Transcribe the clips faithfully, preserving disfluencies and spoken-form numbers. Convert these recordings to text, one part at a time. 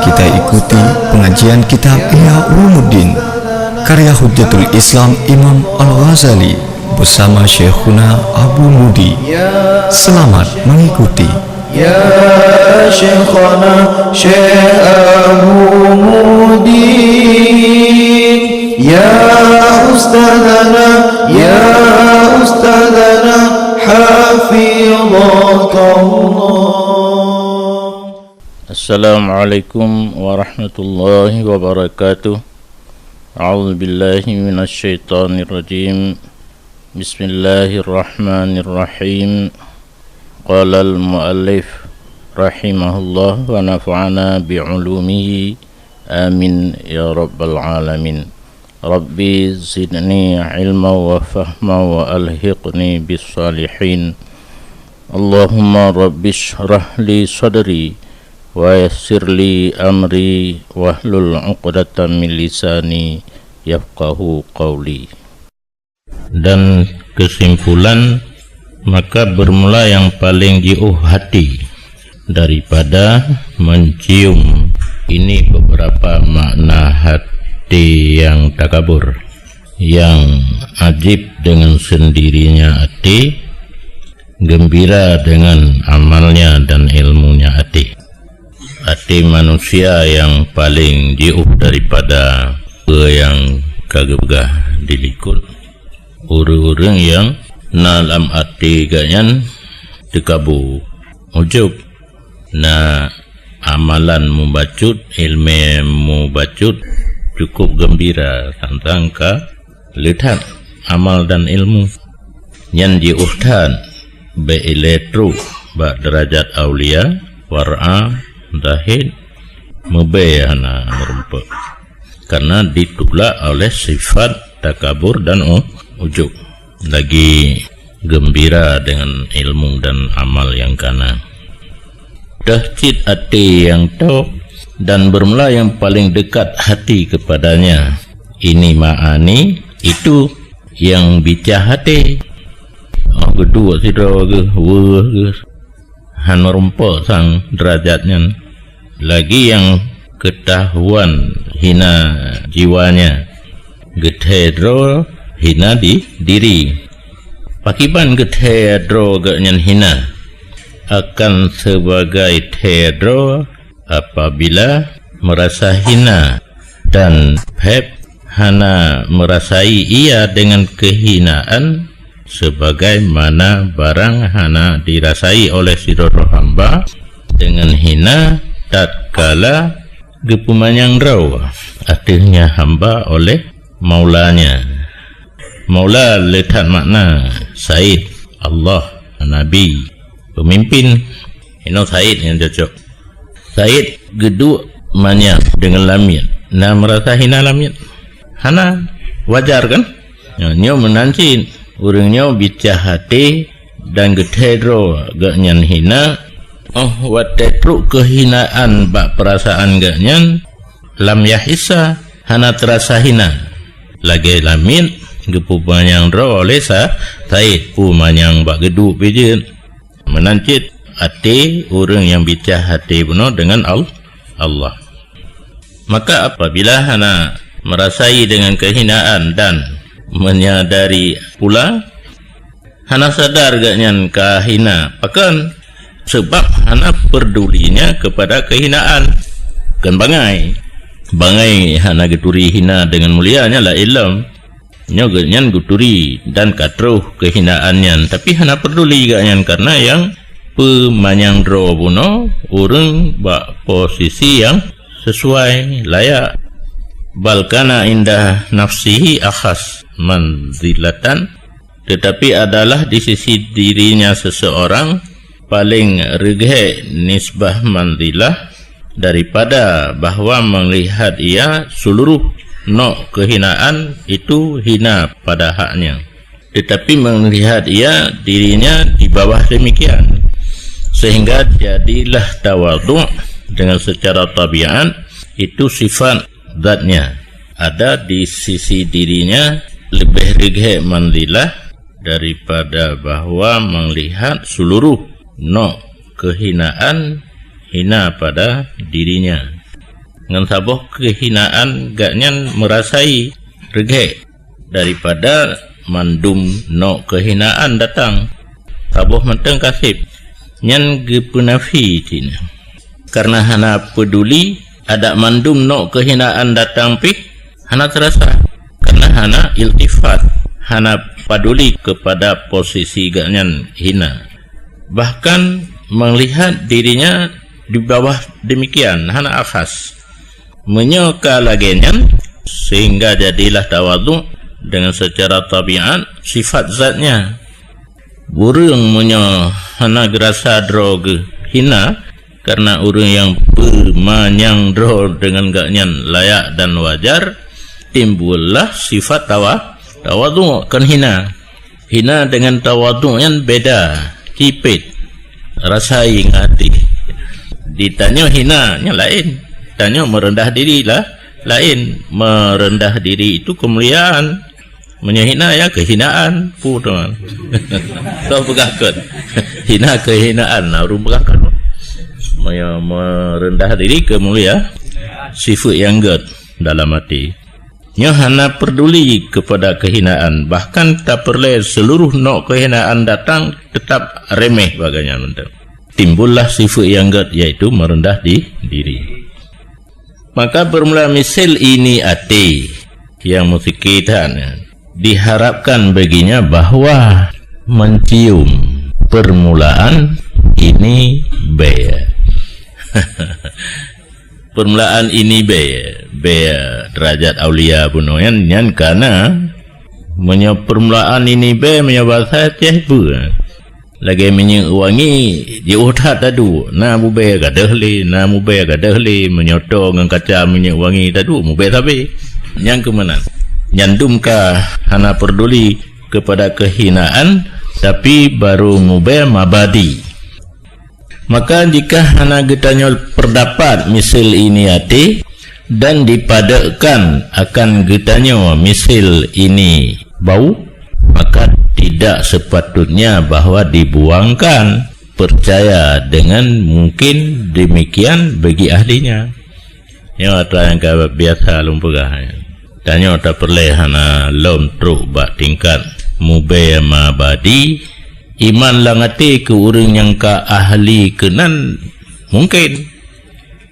Kita ikuti pengajian kitab Ihya Ulumuddin, karya Hujjatul Islam Imam Al-Ghazali bersama Syekhuna Abu Mudi. Selamat mengikuti. Ya Syekhana Syekh Abu Mudi, ya Ustadzana, ya Ustadzana, hafidhakallah. Assalamualaikum warahmatullahi wabarakatuh. A'udzubillahi minasyaitonirrajim. Bismillahirrahmanirrahim. Qalal muallif rahimahullah wa nafa'ana bi'ulumihi. Amin ya rabbal alamin. Rabbi zidni ilma wa fahma wa alhiqni bis salihin. Allahumma rabbi shrah li sadri wa yassir li amri wahlul 'uqdatam min lisani yafqahu qawli. Dan kesimpulan, maka bermula yang paling jiôh hati daripada mencium. Ini beberapa makna hati yang takabur, yang ajib dengan sendirinya hati, gembira dengan amalnya dan ilmunya hati. Até manusia nyang paleng jiôh daripada peue nyang ka geupeugah di likot, ureuëng-ureuëng nyang na lam até geuh nyan teukabu, ujub, na amalan mubacut, iéleumé mubacut, cukup geumbira tantang ka le that amal dan ilmu. Nyan jiôh that bék ilée trok bak deurajat aulia, wara, zahid, meubée hana meurumpok, karena ditulak oleh sifat takabur dan u-, ujub. Lagi geumbira dengan ilmu dan amal nyang kana. Teuh cit até nyang tôb dan bermula nyang paleng dekat hati kepadanya. Ini ma'ani, itu nyang bicah até. Oh, geuduek sidroe geuh, weueh geuh. Han meurumpok sang deurajat nyan. Lagi nyang keutahuan hina jiwanya, geuthée droe hina di diri. Pakiban geuthée droe geuh nyan hina? Akan seubagai thée droe apabila meurasa hina dan phép hana meurasai ia dengan keuhinaan, sebagaimana barang hana dirasai oleh sidroe hamba dengan hina tatkala geupeumanyang droe ateueh nyan hamba oleh maulanya. Maula le that makna said, Allah, nabi, peumimpin. Inoe said nyang cocok. Said geuduek manyang deungon lamiet, na meurasa hina lamiet? Hana. Wajar kan? Nyoe, nyoe meunan cit, ureuëng nyoe bicah até dan geuthée droe geuh nyan hina. Oh, watée trok keuhinaan bak peurasaan geuh nyan, lam yahissa, hana teurasa hina. Lagée lamiet geupeumanyang droe oleh sa-, said, peumanyang bak geuduek pih jeuet. Meunan cit até ureuëng nyang bicah até bunoe deungon Al-, Allah. Maka apabila hana meurasai deungon keuhinaan dan menyadari pula, hana sadar geuh nyan ka hina, pakon? Sebab hana peudulinya keupada keuhinaan. Kon bangai. Bangai hana geuturi hina deungon mulia, nyan laén lom. Nyoe geuh nyan geuturi dan ka troh keuhinaan nyan, tapi hana peuduli geuh nyan kareuna nyang peumanyang droe bunoe ureuëng bak posisi nyang sesuai, layak. Bal kana inda nafsihi akhas manzilatan, tetapi adalah di sisi dirinya seseorang paling reugét nisbah manzilah daripada bahwa melihat ia seluruh nok keuhinaan itu hina pada haknya, tetapi melihat ia dirinya di bawah demikian, sehingga jadilah tawadhu dengan secara tabiat itu sifat zatnya ada di sisi dirinya lebih reugét manzilah daripada bahwa melihat seluruh nok keuhinaan hina pada dirinya. Ngon saboh keuhinaan gobnyan meurasai reugét daripada mandum nok keuhinaan datang. Saboh mantong kaseb nyan geupeunafi cit. Karena hana peuduli, adak mandum nok keuhinaan datang pih hana teurasa. Karena hana iltifat, hana paduli kepada posisi gobnyan hina. Bahkan melihat dirinya di bawah demikian, hana akhas. Meunyoe ka lagée nyan, sehingga jadilah tawadhu dengan secara tabiat sifat zatnya. Ureuëng meunyoe hana geurasa droe geuh hina, karena ureuëng nyang peumanyang droe deungon gobnyan layak dan wajar, timbullah sifat tawa-, tawadhu, kon hina. Hina dengan tawadhu nyan beda, cipet, rasa ingat até. Ditanyoe hina, nyan laén. Tanyoe merendah diri lah, laén. Merendah diri itu kemuliaan. Meunyoe hina, ya keuhinaan, pu teuma. Toh peugah kon. Hina keuhinaan, nah, ureuëng peugah kon. Meunyoe merendah diri kemulia, sifat nyang gét dalam até. Nyoe hana peduli kepada keuhinaan, bahkan tapeureulée seluruh nok keuhinaan datang tetap remeh bak gobnyan mantong. Timbullah sifat nyang gét, yaitu merendah di diri. Maka bermula misil ini até nyang meusikeue that, diharapkan baginya bahwa mencium permulaan ini bée. Permulaan ini bée, bée derajat aulia bunoe nyan, nyan kana meunyoe permulaan ini bée, meunyoe basa Aceh beu. Lagée minyeuk wangi, jiôh that taduek, na mubée gadôh lé, na mubée gadôh lé, meunyoe toe ngon kaca minyeuk wangi taduek, mubée sabe. Nyang keumeunan, nyan dum ka hana peduli kepada kehinaan, tapi baru mubée mabadi. Maka jika hana geutanyoe peudapat misil ini até dan dipadekkan akan geutanyoe misil ini bau, maka tidak sepatutnya bahwa dibuangkan percaya dengan mungkin demikian bagi ahlinya. Nyoe atra nyang ka biasa lôn peugah. Tanyoe tapeureulée hana lom trok bak tingkat mubée mabadi, iman lam até keu ureuëng nyang ka ahli keunan mungken.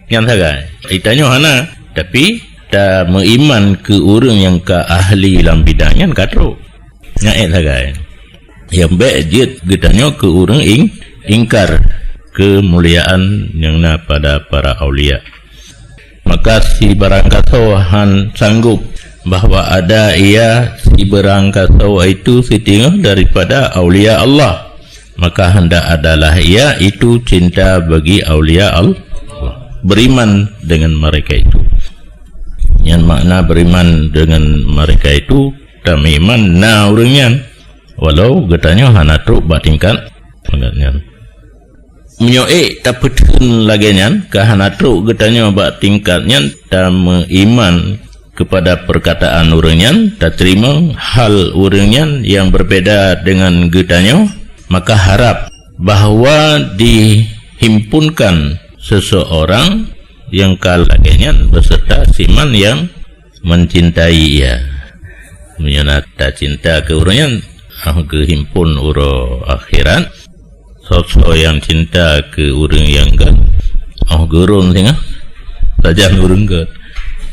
Nyan sagai. Tanyoe hana, tapi tameuiman keu ureuëng nyang ka ahli lam bidang nyan ka trok. Nyan ék sagai. Nyang bék jeuet geutanyoe keu ureuëng ing-, ingkar keumuliaan nyang na pada para aulia. Maka sibarangkasoe han sanggup bahwa ada ia sibarangkasoe itu sitingoh daripada aulia Allah, maka hendak adalah ia itu cinta bagi aulia Allah, beriman dengan mereka itu. Nyan makna beriman dengan mereka itu, tameuiman na ureuëng nyan, walau geutanyoe hana trok bak tingkat nyan. Meunyoe ék tapeutheun lagée nyan, ka hana trok geutanyoe bak tingkat nyan, tameuiman kepada perkataan ureuëng nyan, tateurimong hal ureuëng nyan nyang berbeda dengan geutanyoe, maka harap bahwa dihimpunkan seseorang nyang ka lagée nyan beserta siman nyang mencintai ia. Meunyoe na tacinta keu ureuëng nyan, óh geuhimpon uroe akhirat, soe-soe nyang cinta keu ureuëng nyang gét, óh geurôn singoh, sajan ureuëng gét.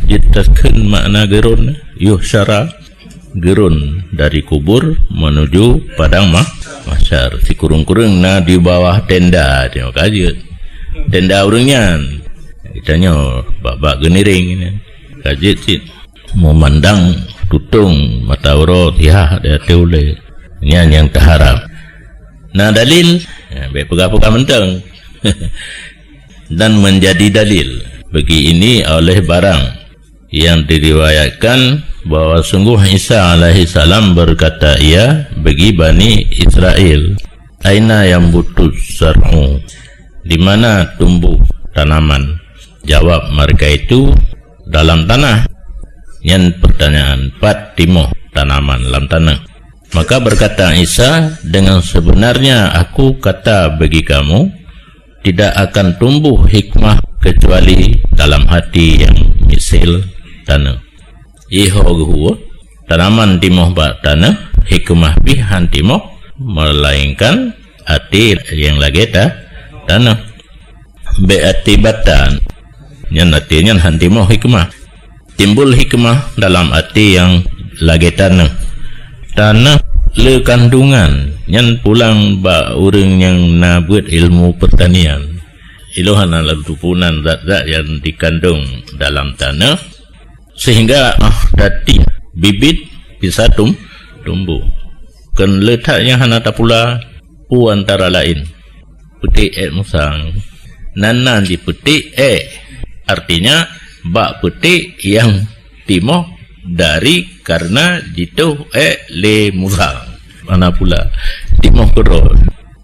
Jeuet takheun makna geurôn, yuhsyara, geurôn dari kubur menuju padang mah-, mahsyar. Sikureueng-kureueng na di bawah tenda, tengok ka jeuet. Tenda ureuëng nyan. Geutanyoe bak-bak geuniréng nyan. Ka jeuet cit. Meumandang tutong mata uroe tihah di ateueh ulée. Nyan nyang taharab. Na dalil? Ya, bék peugah-peugah mantong. Dan menjadi dalil bagi ini oleh barang yang diriwayatkan bahwa sungguh Isa alaihi salam berkata ia bagi Bani Israel, "Aina yambutus sar'u?" Di mana tumbuh tanaman? Jawab mereka itu, "Dalam tanah." Nyan pertanyaan, pat timoh tanaman lam tanah? Maka berkata Isa, "Dengan sebenarnya Aku kata bagi kamu, tidak akan tumbuh hikmah kecuali dalam hati nyang misil tanoh. Iho geuhue, tanaman timoh bak tanoh, hikmah pih han timoh, melainkan até nyang lagée ta-, tanoh. Bék até bata, nyan até nyan han timoh hikmah. Timbul hikmah dalam até nyang lagée tanoh. Tanoh le kandungan, nyan pulang bak ureuëng nyang na buet ilmu pertanian. Ilôn hana lom teupeue nan zat-zat nyang dikandong dalam tanoh, sehingga, ah, tatiek bibit bisa tum-, tumbuh. Kon le that nyang hana tapula, peue antara laén peuték ék musang. Nan na jipeuték ék, artinya bak peuték nyang timoh dari karena jitoh ék lé musang. Hana pula timoh keudroe.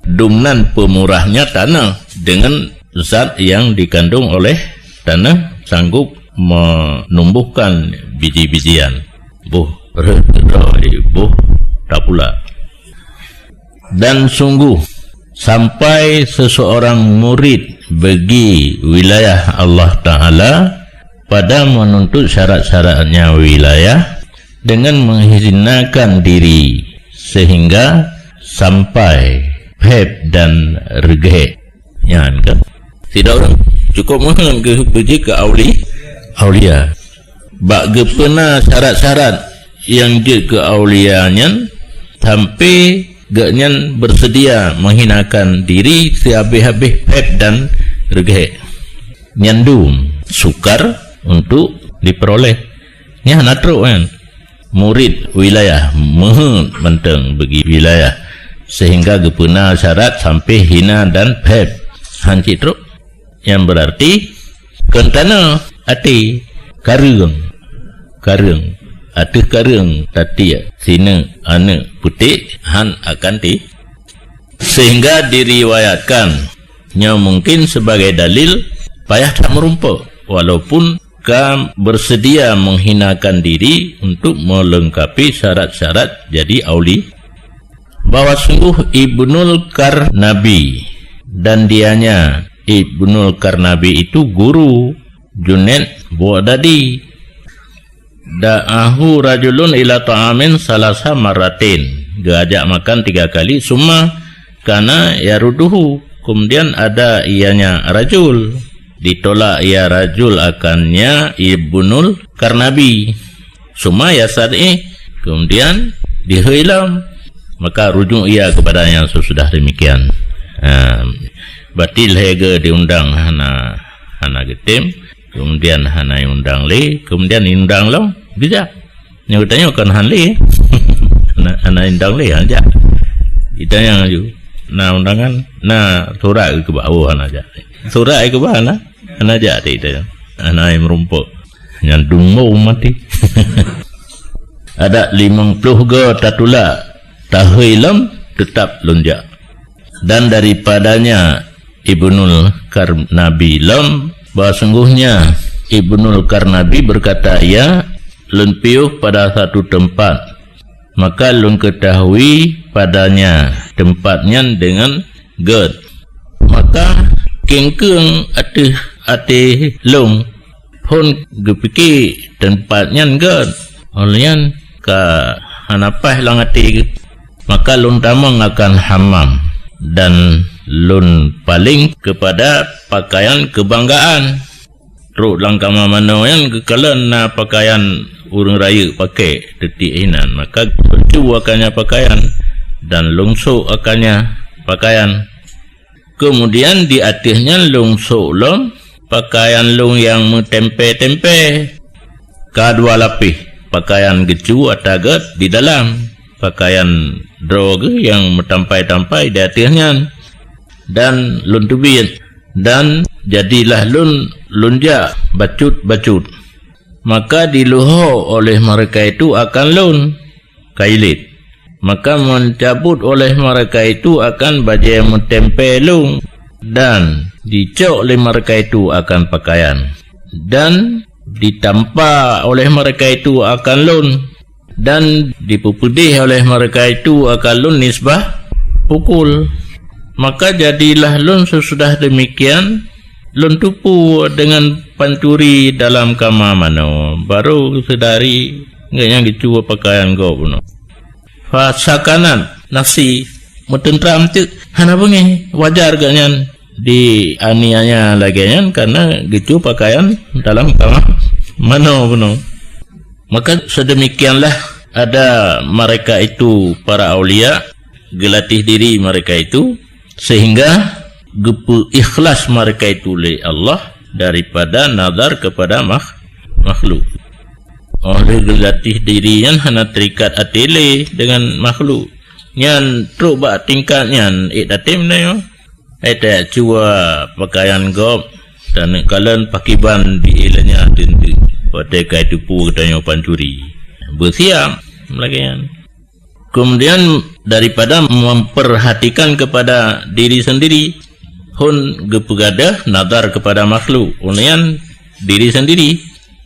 Dum nan peumurahnya tanoh dengan zat nyang dikandung oleh tanoh sanggup menumbuhkan biji-bijian. Boh rhöt keudroe, boh tapula. Dan sungguh, sampai seseorang murid bagi wilayah Allah Ta'ala pada menuntut syarat-syaratnya wilayah dengan menghinakan diri sehingga sampai phép dan reugét. Nyan kan? Sidroe ureuëng cukup meuheuet geuh beujeuet keu auli-, aulia. Bak geupeuna syarat-syarat nyang jeuet keu aulia nyan, sampai geuhnyan beuseudia menghinakan diri sihabéh-habéh phép dan reugét. Nyan dum sukar untuk diperoleh. Nyan hana trok nyan. Murid wilayah meuheuet mantong bagi wilayah, sehingga geupeuna syarat sampai hina dan phép. Han cit trok. Nyang beurarti kon tanoh, até, kareueng. Kareueng. Ateueh kareueng tatiek, sineuk, aneuk, peuték, han akan ti-, sehingga diriwayatkan nyoe mungkin sebagai dalil payah that meurumpok, walaupun ka beuseudia menghinakan diri untuk melengkapi syarat-syarat jadi auli-, bahwa sungguh Ibnul Qarnabi, dan dianya Ibnul Qarnabi itu guru Junaid Baghdadi, da'ahu rajulun ila ta'amin salasa maratin, geuajak makan tiga kali, summa kana yaruduhu, kemudian ada ianya rajul, ditolak ia rajul akannya Ibnul Qarnabi. Summa yastad'i, kemudian diheu lom, maka rujuk ia kepadanya sesudah demikian. Ha, berarti lhée geu diundang hana, hana geutem, kemudian hana undang lé, kemudian undang lom, geujak. Nyoe geutanyoe kon han lé. Hana, hana undang lé, han jak. Geutanyoe laju, na undangan, na surat geukeubah, oh, hana jak. Surat geukeubah, hana, hana jak, geutanyoe. Hana meurumpok. Nyan dumo maté. Adak limong ploh go tatulak, tahei lom, teutap lôn jak. Dan daripadanya Ibnul Qarnabi lom, bahwa sungguhnya Ibnul Qarnabi berkata, ia, lôn piôh pada satu tempat, maka lôn ketahui padanya tempat nyan dengan gét. Maka kengkeng ateueh até lôn, phon geupike teumpat nyan gét. Óh lheueh nyan ka hana paih lam até geuh. Maka lôn tamong akan hamam dan lôn paleng keupada pakaian keubanggaan. Trok lam kama manoe nyan geukalon na pakaian ureuëng rayeuk paké teutik hinan, maka lôn cu akannya pakaian dan lôn sôk akannya pakaian. Keumudian di ateueh nyan lôn sôk lom pakaian lôn nyang meutempé-tempé, ka dua lapéh, pakaian geucu ata gét di dalam, pakaian droe geuh nyang meutampai-tampai di ateueh nyan, dan lôn teubiet, dan jadilah lôn, lôn jak bacut-bacut. Maka diluho oleh mereka itu akan lôn, kailet. Maka meucabot oleh mereka itu akan bajée meutempé lôn, dan dicok lé mereka itu akan pakaian, dan ditampa oleh mereka itu akan lôn, dan dipeupeudeh oleh mereka itu akan lôn nisbah pukul. Maka jadilah lôn sesudah demikian Lôn tupue deungon pancuri dalam kama manoe, barô seudari gobnyan geucue pakaian gob bunoe. Fasakanat nafsi, meuteuntra teuk, hana beungéh, wajar gobnyan dianiaya lagée nyan karena geucue pakaian dalam kama manoe bunoe. Maka sedemikianlah ada mereka itu, para aulia, geulatih diri mereka itu, sehingga geupeu ikhlas mereka itu lé Allah daripada nazar kepada makh-, makhluk. Óh lheueh geulatih diri nyan hana terikat até lé deungon makhluk. Nyan trok bak tingkat nyan, ék tatem nyoe. Hai tajak cue pakaian gob, taneuk kalon pakiban di ilanya teuntu. Watée ka tupue geutanyoe pancuri. Beusiap lagée nyan. Kemudian daripada memperhatikan kepada diri sendiri, phon geupeugadoh nazar kepada makhluk, ulôn diri sendiri.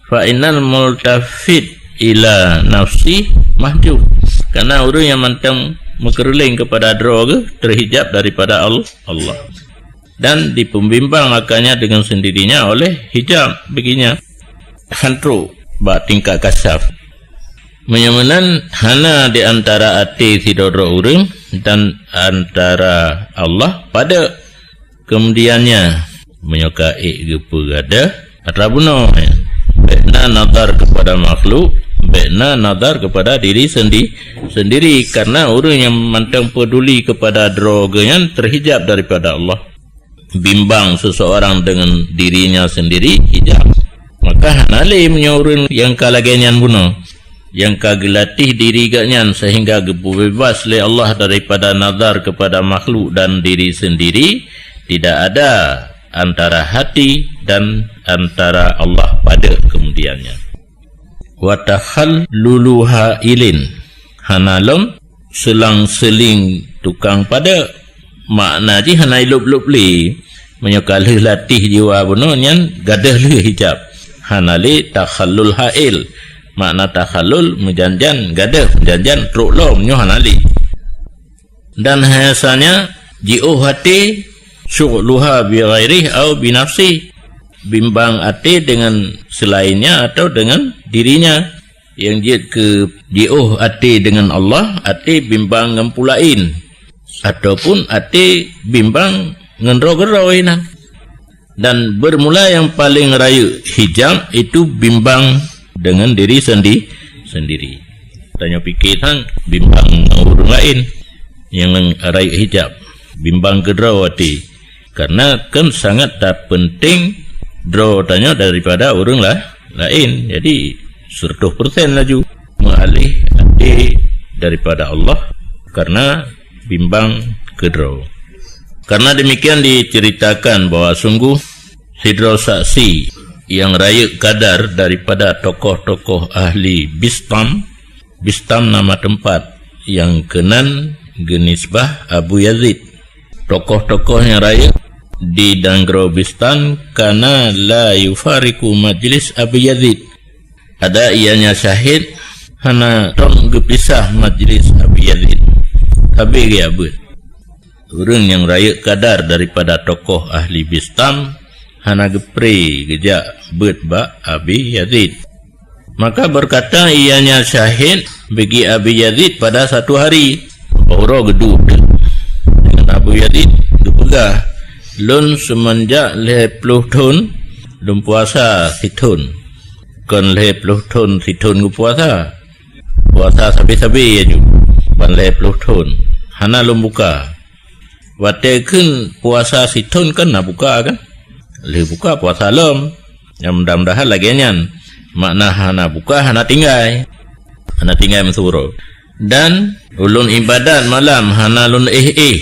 Fa innal multafit ila nafsi mahjub. Karena ureuëng nyang mantong meukeureuléng kepada droe geuh terhijab daripada Al-, Allah. Dan dipeubimbang akannya dengan sendirinya oleh hijab baginya. Hana trok bak tingkat kasyaf. Meunyoe meunan, hana di antara até sidroe-droe ureuëng dan antara Allah pada. Kemudiannya, meunyoe ka ék geupeugadoh, atra bunoe, bék na nazar kepada makhluk, bék na nazar kepada diri sendi-, sendiri, karena ureuëng nyang mantong peduli kepada droe geuh nyan terhijab daripada Allah. Bimbang seseorang dengan dirinya sendiri hijab. Maka hana lé meunyoe ureuëng nyang ka lagée nyan bunoe, nyang ka geulatih diri gobnyan sehingga geupubeubaih lé Allah daripada nazar kepada makhluk dan diri sendiri, tidak ada antara hati dan antara Allah pada kemudiannya. Wa takhallulu hailin, hana lom seulang-seuling tukang pada, makna jih hana ilop-lop lé. Meunyoe ka lheueh latih jiwa bunoe nyan gadoh lheueh hijab. Hana lé takhallul hail. Makna takhallul meujanjan gadoh, meujanjan trok lom, nyoe hana lé. Dan hasanya jiôh até syughluha bi ghairih au bi nafsih, bimbang até dengan selainnya atau dengan dirinya. Nyang jeuet keu jiôh até deungon Allah, até bimbang ngon peue laén, ataupun até bimbang ngon droe keudroe na. Dan bermula nyang paleng rayeuk hijab itu bimbang deungon diri sendi-, sendiri. Tanyoe pike sang bimbang ngon ureuëng laén nyang rayeuk hijab, bimbang keudroe até. Karena kan sangat tapeunteng droe tanyoe daripada ureuëng la-, laén. Jadi, seratus persen laju meualéh até daripada Allah karena bimbang keudroe. Karena demikian diceritakan bahwa sungguh sidroe saksi nyang rayeuk kadar daripada tokoh-tokoh ahli Bistam, Bistam nama tempat nyang keunan geunisbah Abu Yazid. Tokoh-tokoh nyang rayeuk di nanggroe Bistan kana la yufariqu majlis Abi Yazid. Ada ianya syahid hana tom geupisah majlis Abi Yazid. Habéh geujak beuet. Ureuëng nyang rayeuk kadar daripada tokoh ahli Bistam hana geupre geujak beuet bak Abi Yazid. Maka berkata ianya syahid bagi Abi Yazid pada satu hari, uroe geuduek deungon Abu Yazid geupeugah, "Lôn seumanjak lhée ploh thon lôn puasa sithon." Kon lhée ploh thon sithon geupuasa. Puasa sabe-sabe aju ban lhée ploh thon. Hana lôn buka. Watée kheun puasa sithon kan na buka kan? Lheueh buka puasa lom. Nyang mudah-mudahan lagée nyan. Makna hana buka, hana tinggai. Hana tinggai meusuroe. Dan ulôn ibadat malam hana lôn éh-éh.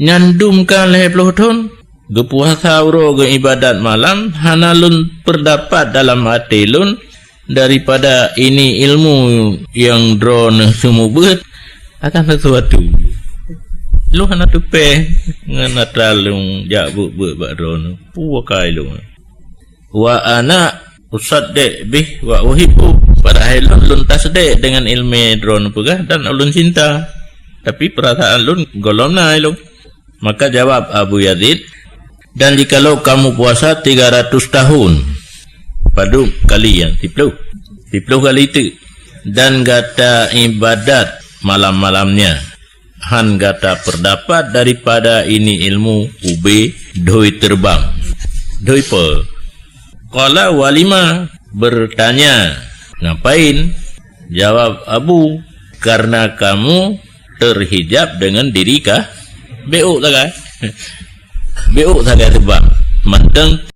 Nyan dum ka lhée ploh thon. Geupuasa uroe geuibadat malam hana lôn peurdapat dalam até lôn daripada ini ilmu nyang droeneueh seumeubeuet akan sesuatu. Lôn hana teupée ngon atra lôn jak beuet-beuet bak droeneueh. Peue ka ilôn? Wa ana usaddiq bih wa uhibbu. Padahai lôn, lôn tasdiq deungon ilmu droeneueh peugah dan ulôn cinta. Tapi peurasaan lôn gohlom na ilôn. Maka jawab Abu Yazid, Dan jikalau kamu puasa tiga ratus tahun, padum kali nyan? Siploh. Siploh kali teuk. Dan gata ibadat malam-malamnya, han gata peurdapat daripada ini ilmu ubé dhui teureubang. Dhui peue? Qala, "Walima?" Bertanya, "Ngapain?" Jawab Abu, "Karena kamu terhijab dengan diri ka." Bék sagai. Bék sagai teureubang. Mantong